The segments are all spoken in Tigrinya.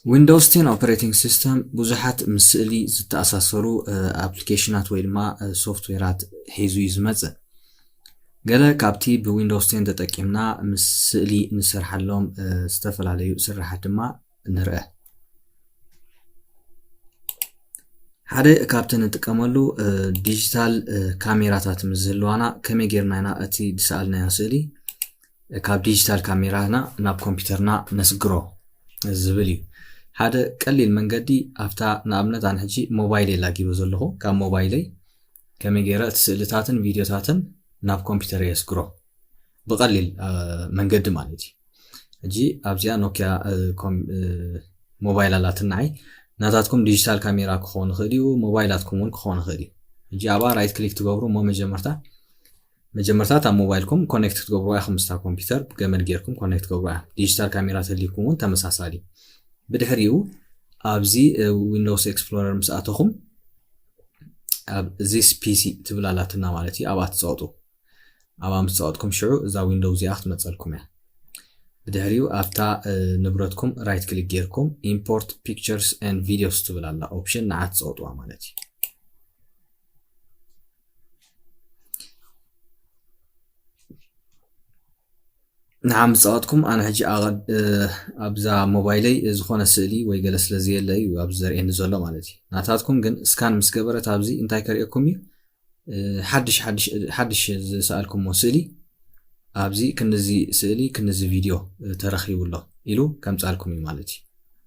Windows ten operating system ብዙሓት ምስ ስእሊ ዝተኣሳሰሩ ኣፕሊኬሽናት ወይ ድማ ሶፍትዌራት ሒዙ እዩ ዝመጽእ። ገለ ካብቲ ብ Windows ten ተጠቂምና ምስ ስእሊ ንሰርሓሎም ዝተፈላለዩ ስርሓት ድማ ንርአ። ሓደ ካብቲ ንጥቀመሉ ዲጂታል ካሜራታት ምስ ዝህልዋና ከመይ ጌርና ኢና እቲ ዝሰኣልናዮ ስእሊ ካብ ዲጂታል ካሜራና ናብ ኮምፒውተርና ነስግሮ ዝብል እዩ። ሓደ ቀሊል መንገዲ ኣብታ ንኣብነት ኣነ ሕጂ ሞባይለይ ላጊበ ዘለኹ ካብ ሞባይለይ ከመይ ገይረ እቲ ስእልታትን ቪድዮታትን ናብ ኮምፒውተር የስግሮ ብቐሊል መንገዲ ማለት እዩ። ሕጂ ኣብዚኣ ኖኪያ ሞባይል ኣላትናዓይ ናታትኩም ዲጂታል ካሜራ ክኸውን ይኽእል እዩ፣ ሞባይላትኩም እውን ክኸውን ይኽእል እዩ። ሕጂ ኣብኣ ራይት ክሊክ ትገብሩ እሞ መጀመርታ መጀመርታ ኣብ ሞባይልኩም ኮኔክት ክትገብሩ ኢኹም ምስታ ኮምፒውተር ብገመድ ጌርኩም ኮኔክት ትገብሩ ኢኹም። ዲጂታል ካሜራ ተልይኩም እውን ተመሳሳሊ። ብድሕሪኡ ኣብዚ ዊንዶውስ ኤክስፕሎረር ምስ ኣተኹም ኣብ ዚስ ፒሲ ትብል ኣላትና ማለት እዩ። ኣብኣ ትፀቕጡ። ኣብኣ ምስ ፀቐጥኩም ሽዑ እዛ ዊንዶው እዚኣ ክትመፀልኩም እያ። ብድሕሪኡ ኣብታ ንብረትኩም ራይት ክሊክ ጌርኩም ኢምፖርት ፒክቸርስ ኤንድ ቪዲዮስ ትብል ኣላ ኦፕሽን ንዓ ትፀቕጥዋ ማለት እዩ። ንዓ ምስ ፀቐጥኩም ኣነ ሕጂ ኣብዛ ሞባይለይ ዝኾነ ስእሊ ወይ ገለ ስለ ዘየለ እዩ ኣብዚ ዘርእየኒ ዘሎ ማለት እዩ። ናታትኩም ግን ስካን ምስ ገበረት ኣብዚ እንታይ ከርእየኩም እዩ? ሓድሽ ሓድሽ ዝሰኣልኩሞ ስእሊ ኣብዚ ክንዚ ስእሊ ክንዚ ቪድዮ ተረኺቡ ኣሎ ኢሉ ከምፃልኩም እዩ ማለት እዩ።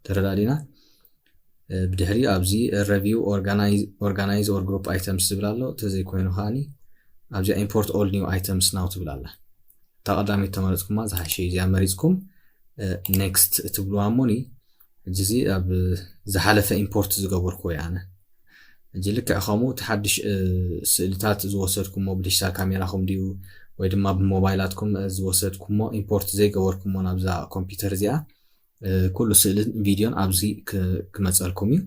ተረዳዲና። ብድሕሪ ኣብዚ review organize or group items ዝብል ኣሎ። ተዘይኮይኑ ከዓኒ ኣብዚኣ import all new items now ትብል ኣላ። እታ ቀዳመይቲ ተመረፅኩማ ዝሓሸ እዩ። እዚኣ መሪፅኩም ኔክስት ትብልዋ እሞኒ ሕጂ እዚ ኣብ ዝሓለፈ ኢምፖርት ዝገበርኩዎ እዩ ኣነ። ሕጂ ልክዕ ከምኡ እቲ ሓድሽ ስእልታት ዝወሰድኩሞ ብዲጂታል ካሜራኹም ድዩ ወይ ድማ ብሞባይላትኩም ዝወሰድኩሞ ኢምፖርት ዘይገበርኩሞ ናብዛ ኮምፒውተር እዚኣ ኩሉ ስእልን ቪድዮን ኣብዚ ክመፀልኩም እዩ።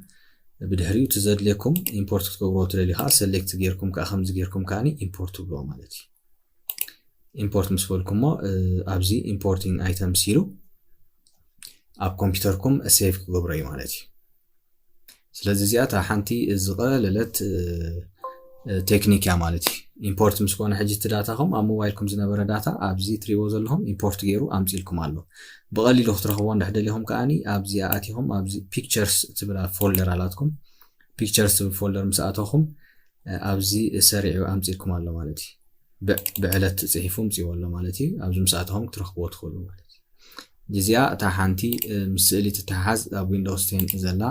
ብድሕሪኡ እቲ ዘድልየኩም ኢምፖርት ክትገብርዎ ትደልዩ ከዓ ሰሌክት ጌርኩም ከዓ ከምዚ ጌርኩም ከዓ ኢምፖርት ትብልዎ ማለት እዩ። ኢምፖርት ምስ በልኩሞ ኣብዚ ኢምፖርቲንግ ኣይተምስ ኢሉ ኣብ ኮምፒውተርኩም ሴቭ ክገብሮ እዩ ማለት እዩ። ስለዚ እዚኣ እታ ሓንቲ ዝቐለለት ቴክኒክ እያ ማለት እዩ። ኢምፖርት ምስ ኮነ ሕጂ እቲ ዳታኹም ኣብ ሞባይልኩም ዝነበረ ዳታ ኣብዚ ትሪእዎ ዘለኹም ኢምፖርት ገይሩ ኣምፂልኩም ኣሎ። ብቐሊሉ ክትረኽቦ እንድሕር ደሊኹም ከዓኒ ኣብዚኣ ኣቲኹም ኣብዚ ፒክቸርስ ትብል ፎልደር ኣላትኩም። ፒክቸርስ ትብል ፎልደር ምስ ኣተኹም ኣብዚ ሰሪዑ ኣምፂልኩም ኣሎ ማለት እዩ። ብዕለት ፅሒፉ ምፅዎ ኣሎ ማለት እዩ። ኣብዚ ምስ ኣተኹም ክትረኽብዎ ትኽእሉ ማለት እዩ። እዚኣ እታ ሓንቲ ምስ ስእሊ ትተሓዝ ኣብ ዊንዶውስ ቴን ዘላ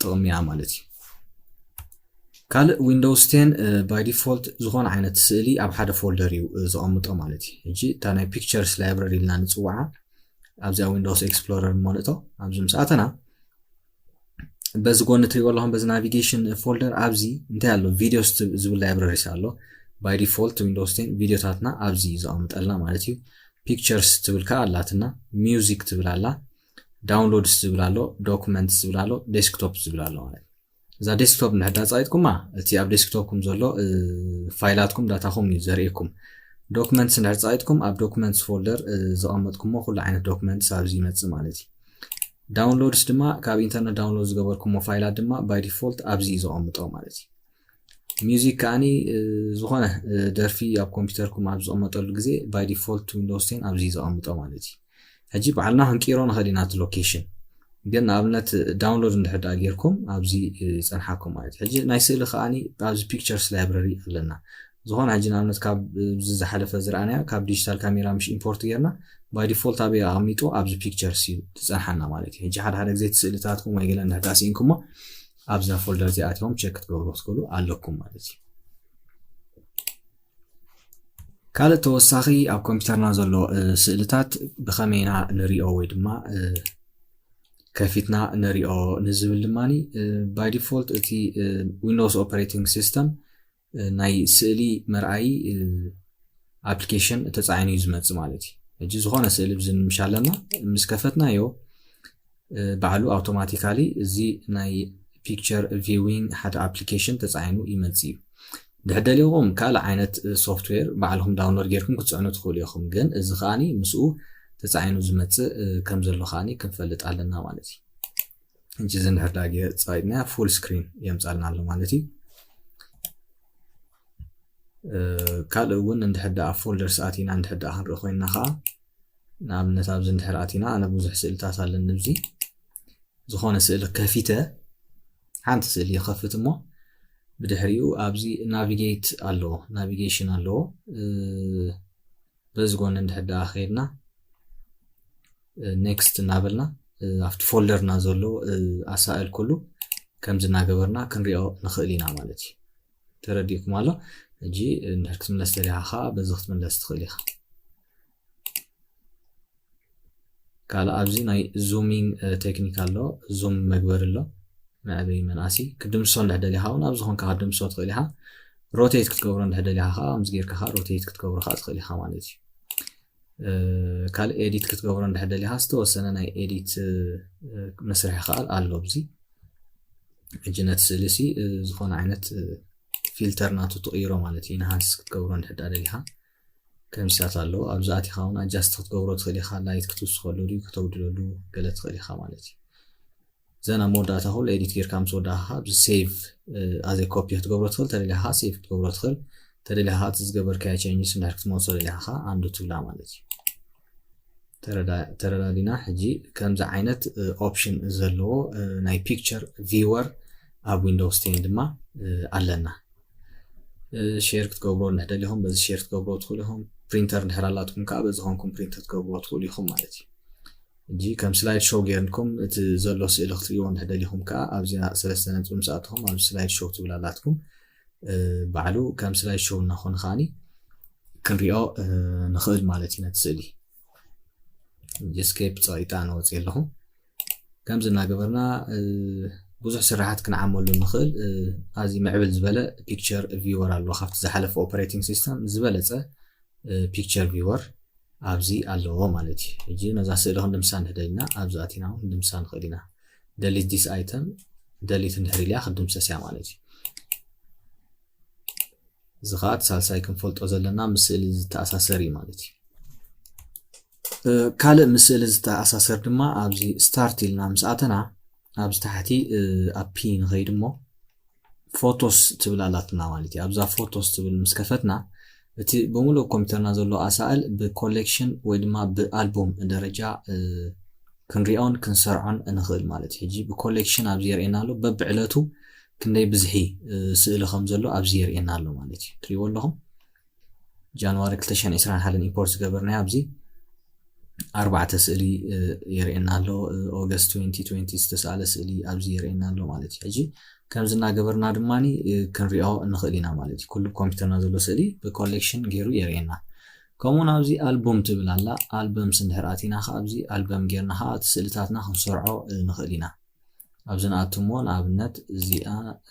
ጥቕሚ እያ ማለት እዩ። ካልእ ዊንዶውስ ቴን ባይ ዲፎልት ዝኾነ ዓይነት ስእሊ ኣብ ሓደ ፎልደር እዩ ዘቐምጦ ማለት እዩ። ሕጂ እታ ናይ ፒክቸርስ ላይብረሪ ኢልና ንፅውዓ ኣብዚኣ ዊንዶውስ ኤክስፕሎረር እሞ ንእቶ ኣብዚ ምስ ኣተና በዚ ጎኒ ትሪእዎ ኣለኹም በዚ ናቪጌሽን ፎልደር ኣብዚ እንታይ ኣሎ ቪዲዮስ ዝብል ላይብረሪስ ኣሎ። ባይ ዲፎልት ዊንዶውስ ቴን ቪዲዮታትና ኣብዚ እዩ ዘቐምጠልና ማለት እዩ። ፒክቸርስ ትብል ከዓ ኣላትና፣ ሚውዚክ ትብል ኣላ፣ ዳውንሎድስ ዝብል ኣሎ፣ ዶክመንትስ ዝብል ኣሎ፣ ዴስክቶፕ ዝብል ኣሎ ማለት እዩ። እዛ ዴስክቶፕ እንድሕር ዳፃቂጥኩማ እቲ ኣብ ዴስክቶፕኩም ዘሎ ፋይላትኩም ዳታኹም እዩ ዘርእየኩም። ዶክመንትስ እንድሕር ፃቂጥኩም ኣብ ዶክመንትስ ፎልደር ዘቐመጥኩሞ ኩሉ ዓይነት ዶክመንትስ ኣብዚ ይመፅእ ማለት እዩ። ዳውንሎድስ ድማ ካብ ኢንተርነት ዳውንሎድ ዝገበርኩሞ ፋይላት ድማ ባይ ዲፎልት ኣብዚ እዩ ዘቐምጦ ማለት እዩ። ሚውዚክ ከዓኒ ዝኾነ ደርፊ ኣብ ኮምፒውተርኩም ኣብ ዝቐመጠሉ ግዜ ባይ ዲፎልት ዊንዶውስ ቴን ኣብዚ እዩ ዘቐምጦ ማለት እዩ። ሕጂ ባዕልና ክንቅይሮ ንኽእል ኢና እቲ ሎኬሽን፣ ግን ንኣብነት ዳውንሎድ እንድሕር ደኣ ጌርኩም ኣብዚ ይፀንሓኩም ማለት እዩ። ሕጂ ናይ ስእሊ ከዓኒ ኣብዚ ፒክቸርስ ላይብረሪ ኣለና። ዝኾነ ሕጂ ንኣብነት ካብ እዚ ዝሓለፈ ዝረኣናዮ ካብ ዲጂታል ካሜራ ምሽ ኢምፖርት ጌርና ባይ ዲፎልት ኣበይ ኣቐሚጡ ኣብዚ ፒክቸርስ እዩ ዝፀንሓና ማለት እዩ። ሕጂ ሓደ ሓደ ግዜ እቲ ስእልታትኩም ወይ ገለ እንድሕር ደኣ ስኢንኩሞ ኣብዛ ፎልደር እዚኣ ኣቲኹም ቸክ ክትገብሩ ትኽእሉ ኣለኩም ማለት እዩ። ካልእ ተወሳኺ ኣብ ኮምፒውተርና ዘሎ ስእልታት ብኸመይ ኢና ንሪኦ ወይ ድማ ከፊትና ንሪኦ ንዝብል ድማ ባይ ዲፎልት እቲ ዊንዶውስ ኦፐሬቲንግ ሲስተም ናይ ስእሊ መርኣዪ ኣፕሊኬሽን ተፃዒኑ እዩ ዝመፅእ ማለት እዩ። ሕጂ ዝኾነ ስእሊ ብዚ ንምሽ ኣለና ምስ ከፈትናዮ ባዕሉ ኣውቶማቲካሊ እዚ ናይ ፒክቸር ቪዊንግ ሓደ ኣፕሊኬሽን ተፃዒኑ ይመፅእ እዩ። ድሕር ደሊኹም ካልእ ዓይነት ሶፍትዌር ባዕልኹም ዳውንሎድ ጌርኩም ክትፅዕኑ ትኽእሉ ኢኹም፣ ግን እዚ ከዓኒ ምስኡ ተጻዒኑ ዝመጽእ ከም ዘሎ ከዓኒ ክንፈልጥ ኣለና ማለት እዩ። እንጂ እዚ እንድሕር ዳኣ ጸቒጥና full screen የምጻልና ኣሎ ማለት እዩ። ካልእ እውን እንድሕር ዳኣ folders ኣቲና እንድሕር ዳኣ ክንርኢ ኮይንና ከዓ ንኣብነት ኣብዚ እንድሕር ኣቲና ኣነ ብዙሕ ስእልታት ኣለኒ። ኣብዚ ዝኾነ ስእሊ ከፊተ ሓንቲ ስእሊ ይኸፍት እሞ ብድሕሪኡ ኣብዚ navigate ኣለዎ፣ navigation ኣለዎ። በዚ ጎኒ እንድሕር ዳኣ ከይድና next እናበልና ኣብቲ folderና ዘሎ ኣሳእል ኩሉ ከምዚ እናገበርና ክንሪኦ ንኽእል ኢና ማለት እዩ። ተረዲእኩም ኣሎ? ሕጂ እንድሕር ክትምለስ ደሊኻ ከዓ በዚ ክትምለስ ትኽእል ኢኻ። ካልእ ኣብዚ ናይ zooming technique ኣሎ፣ zoom መግበሪ ኣሎ፣ መዕበይ መንኣሲ። ክትድምስሶ እንድሕር ደሊኻ እውን ኣብዚ ኾንካ ክትድምስሶ ትኽእል ኢኻ። Rotate ክትገብሮ እንድሕር ደሊኻ ከዓ ከምዚ ጌርካ ከዓ rotate ክትገብሮ ከዓ ትኽእል ኢኻ ማለት እዩ። ካልእ edit ክትገብሮ እንድሕር ደሊኻ ዝተወሰነ ናይ edit መስርሒ ከዓ ኣሎ ኣብዚ። ሕጂ ነቲ ስእሊ ሲ ዝኾነ ዓይነት filter ናቱ ትቕይሮ ማለት እዩ። enhance ክትገብሮ እንድሕር ደሊኻ ከምሲታት ኣለዎ። ኣብዚ ኣቲኻ እውን adjust ክትገብሮ ትኽእል ኢኻ። Light ክትውስኸሉ ድዩ ከተጉድለሉ ገለ ትኽእል ኢኻ ማለት እዩ። ዘን ኣብ መወዳእታ ኩሉ edit ጌርካ ምስ ወዳእኻ ኣብዚ save as a copy ክትገብሮ ትኽእል። ተደሊኻ ከዓ save ክትገብሮ ትኽእል። ተደሊኻ ከዓ እቲ ዝገበርካዮ changes እንድሕር ክትመልሶ ደሊኻ ከዓ undo ትብላ ማለት እዩ። ተረዳዲና። ሕጂ ከምዚ ዓይነት option ዘለዎ ናይ picture viewer ኣብ Windows ten ድማ ኣለና። share ክትገብሮ እንድሕር ደሊኹም በዚ share ክትገብሮ ትኽእሉ ኢኹም። printer እንድሕር ኣላትኩም ከዓ በዚ ኾንኩም print ክትገብሮ ትኽእሉ ኢኹም ማለት እዩ። ሕጂ ከም slide show ጌርኩም እቲ ዘሎ ስእሊ ክትሪእዎ እንድሕር ደሊኹም ከዓ ኣብዚኣ ሰለስተ ነጥቢ ምስ ኣተኹም ኣብዚ slide show ትብል ኣላትኩም። ባዕሉ ከም slide show እናኾነ ከዓኒ ክንሪኦ ንኽእል ማለት እዩ ነቲ ስእሊ። escape ጸቒጠ ኣነ ወፅየ ኣለኹ። ከምዚ እናገበርና ብዙሕ ስራሓት ክንዓመሉ ንኽእል። ኣዚ ምዕብል ዝበለ picture viewer ኣሎ። ካብቲ ዝሓለፈ operating system ዝበለፀ picture viewer ኣብዚ ኣለዎ ማለት እዩ። ሕጂ ነዛ ስእሊ ክንድምሳ እንድሕር ደሊና ኣብዚ ኣቲና እውን ክንድምሳ ንኽእል ኢና። Delete this item፣ delete እንድሕር ኢልያ ክትድምሰስ እያ ማለት እዩ። እዚ ከዓ እቲ ሳልሳይ ክንፈልጦ ዘለና ምስ ስእሊ ዝተኣሳሰር እዩ ማለት እዩ። ካልእ ምስ ስእሊ ዝተኣሳሰር ድማ ኣብዚ start ኢልና ምስ ኣተና ኣብዚ ታሕቲ ኣብ P ንኸይድ እሞ photos ትብል ኣላትና ማለት እዩ። ኣብዛ photos ትብል ምስ ከፈትና እቲ ብምሉእ ኮምፒውተርና ዘሎ ኣሳእል ብ collection ወይ ድማ ብ album ደረጃ ክንሪኦን ክንሰርዖን ንኽእል ማለት እዩ። ሕጂ ብ collection ኣብዚ የርእየና ኣሎ። በብዕለቱ ክንደይ ብዝሒ ስእሊ ከም ዘሎ ኣብዚ የርእየና ኣሎ ማለት እዩ። ትሪእዎ ኣለኹም። ጃንዋሪ ክልተ ሽሕን ዕስራን ሓደን import ዝገበርናዮ ኣብዚ ኣርባዕተ ስእሊ የርእየና ኣሎ። August twenty twenty ዝተሰኣለ ስእሊ ኣብዚ የርእየና ኣሎ ማለት እዩ። ሕጂ ከምዚ እናገበርና ድማ ክንሪኦ ንኽእል ኢና ማለት እዩ። ኩሉ ኮምፒውተርና ዘሎ ስእሊ ብ collection ገይሩ የርእየና። ከምኡውን ኣብዚ album ትብል ኣላ። albums እንድሕር ኣቲና ከዓ ኣብዚ album ጌርና ከዓ እቲ ስእልታትና ክንሰርዖ ንኽእል ኢና። ኣብዚ ንኣቱ እሞ ንኣብነት እዚኣ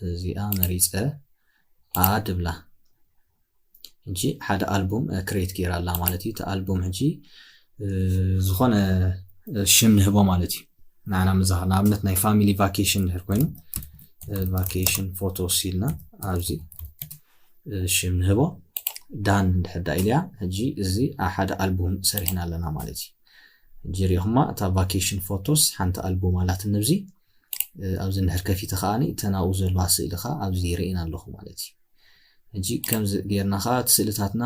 እዚኣ መሪፀ add እብላ። ሕጂ ሓደ album create ገይራ ኣላ ማለት እዩ። እቲ album ሕጂ ዝኾነ ሽም ንህቦ ማለት እዩ። ንዓና ምዛኸር ንኣብነት ናይ family vacation እንድሕር ኮይኑ vacation photos ኢልና ኣብዚ ሽም ንህቦ። done እንድሕር ዳ ኢልያ ሕጂ እዚ ሓደ album ሰሪሕና ኣለና ማለት እዩ። ሕጂ ሪኹማ እታ vacation photos ሓንቲ album ኣላትኒ ኣብዚ ኣብዚ እንድሕር ከፊተ ከዓኒ እተን ኣብኡ ዘለዋ ስእሊ ከዓ ኣብዚ ይርእየን ኣለኹ ማለት እዩ። ሕጂ ከምዚ ጌርና ከዓ እቲ ስእልታትና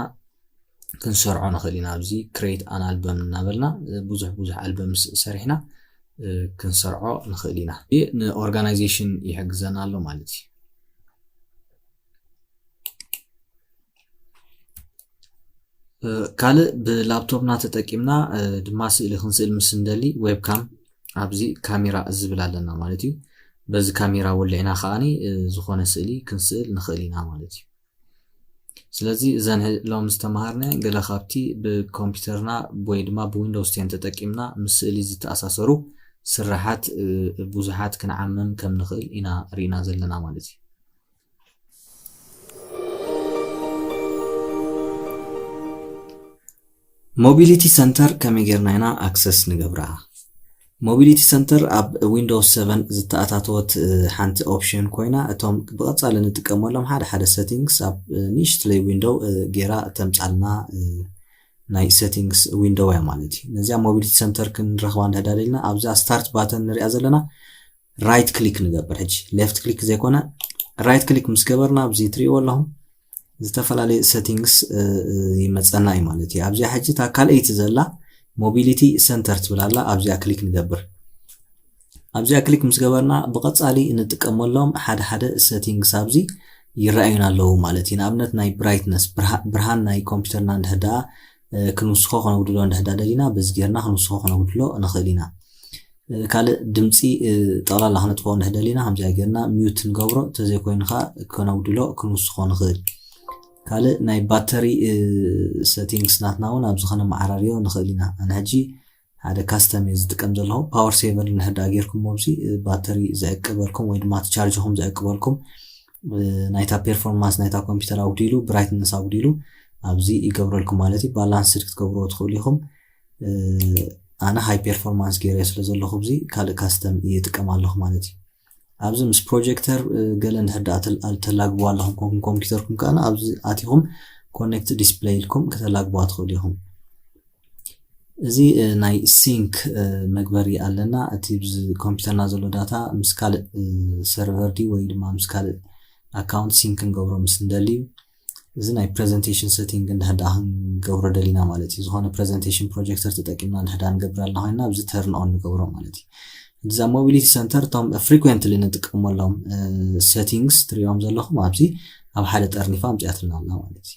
ክንሰርዖ ንኽእል ኢና። ኣብዚ create an album እናበልና ብዙሕ ብዙሕ albums ሰሪሕና ክንሰርዖ ንኽእል ኢና። ን organization ይሕግዘና ኣሎ ማለት እዩ። ካልእ ብላፕቶፕና ተጠቂምና ድማ ስእሊ ክንስእል ምስ እንደሊ webcam ኣብዚ ካሜራ ዝብል ኣለና ማለት እዩ። በዚ ካሜራ ወሊዕና ከዓኒ ዝኾነ ስእሊ ክንስእል ንኽእል ኢና ማለት እዩ። ስለዚ እዘን ሎሚ ዝተምሃርናየን ገለ ካብቲ ብኮምፒውተርና ወይ ድማ ብ Windows ten ተጠቂምና ምስ ስእሊ ዝተኣሳሰሩ ስራሓት ብዙሓት ክንዓምም ከም ንኽእል ኢና ርኢና ዘለና ማለት እዩ። Mobility Center ከመይ ጌርና ኢና access ንገብራ? Mobility Center ኣብ Windows seven ዝተኣታተወት ሓንቲ option ኮይና እቶም ብቐጻሊ ንጥቀመሎም ሓደ ሓደ settings ኣብ ንእሽትለይ window ጌራ ተምጻልና ናይ settings window እያ ማለት እዩ። ነዚኣ mobility center ክንረኽባ እንድሕር ደሊና ኣብዛ start button ንሪኣ ዘለና right click ንገብር። ሕጂ left click ዘይኮነ right click ምስ ገበርና ኣብዚ ትሪእዎ ኣለኹም ዝተፈላለዩ settings ይመፀና እዩ ማለት እዩ። ኣብዚኣ ሕጂ እታ ካልኣይቲ ዘላ mobility center ትብል ኣላ። ኣብዚኣ click ንገብር። ኣብዚኣ click ምስ ገበርና ብቐፃሊ እንጥቀመሎም ሓደ ሓደ settings ኣብዚ ይረኣዩና ኣለዉ ማለት እዩ። ንኣብነት ናይ brightness ብርሃን ናይ ኮምፒውተርና እንድሕር ደኣ ክንውስኾ ከነጉድሎ እንድሕር ደኣ ደሊና በዚ ጌርና ክንውስኾ ከነጉድሎ ንኽእል ኢና። ካልእ ድምፂ ጠቕላላ ክነጥፍኦ እንድሕር ደሊና ከምዚኣ ጌርና mute ንገብሮ፣ እንተዘይኮይኑ ከዓ ከነጉድሎ ክንውስኾ ንኽእል። ካልእ ናይ ባተሪ settings ናትና እውን ኣብዚ ከነመዓራርዮ ንኽእል ኢና። ኣነ ሕጂ ሓደ custom እየ ዝጥቀም ዘለኹ። Power saver እንድሕር ደኣ ጌርኩሞ ኣብዚ ባተሪ ዘዕቅበልኩም ወይ ድማ እቲ ቻርጅኹም ዘዕቅበልኩም ናይታ performance ናይታ ኮምፒውተር ኣጉዲሉ brightness ኣጉዲሉ ኣብዚ ይገብረልኩም ማለት እዩ። Balanced ክትገብርዎ ትኽእሉ ኢኹም። ኣነ high performance ገይረ ስለ ዘለኹ ኣብዚ ካልእ custom ይጥቀም ኣለኹ ማለት እዩ። ኣብዚ ምስ projector ገለ እንድሕር ደኣ ተላግቡ ኣለኹም ኮምፒውተርኩም ከኣ ኣብዚ ኣቲኹም connect display ኢልኩም ከተላግቡዋ ትኽእሉ ኢኹም። እዚ ናይ sync መግበሪ ኣለና። እቲ ብዚ ኮምፒውተርና ዘሎ ዳታ ምስ ካልእ server ድዩ ወይ ድማ ምስ ካልእ account sync ክንገብሮ ምስ እንደሊ እዩ። እዚ ናይ presentation setting እንድሕር ደኣ ክንገብሮ ደሊና ማለት እዩ። ዝኾነ presentation projector ተጠቂምና እንድሕር ደኣ ንገብር ኣለና ኮይና ኣብዚ turn on ንገብሮ ማለት እዩ። እዛ mobility center እቶም frequently ንጥቀመሎም settings ትሪኦም ዘለኹም ኣብዚ ኣብ ሓደ ጠርኒፋ ኣምፂኣትና ኣላ ማለት እዩ።